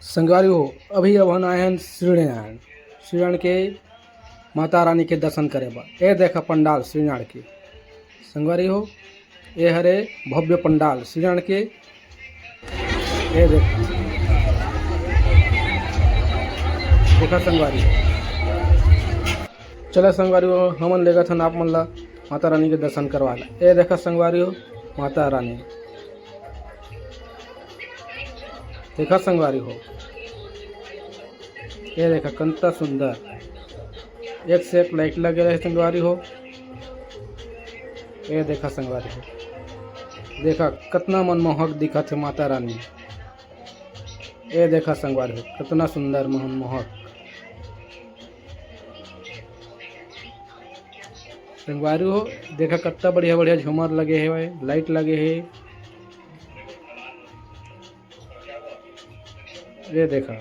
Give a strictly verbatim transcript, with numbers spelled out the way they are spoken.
संगवारी हो, अभी अब हम आए हन श्रीनगर, श्रीनगर के माता रानी के दर्शन करे बर। ए देखा पंडाल श्रीनगर के, संगवारी हो, ए हरे भव्य पंडाल श्रीनगर के। ए देखा, देखा संगवारी हो, चला संगवारी हो, हमन लेगत हन आप मन ला माता रानी के दर्शन करवा ला। ए देखा संगवारी हो, माता रानी, देखा संगवारी हो, ए देखा कतना सुंदर, एक से एक लाइट लगे रहे संगवारी हो। ए देखा संगवारी हो, देखा कतना मनमोहक दिखत हे माता रानी। ए देखा संगवारी हो, कतना सुंदर मनमोहक। संगवारी हो, देखा कतना बढ़िया बढ़िया झूमर लगे हे, लाइट लगे हे। ए देखा,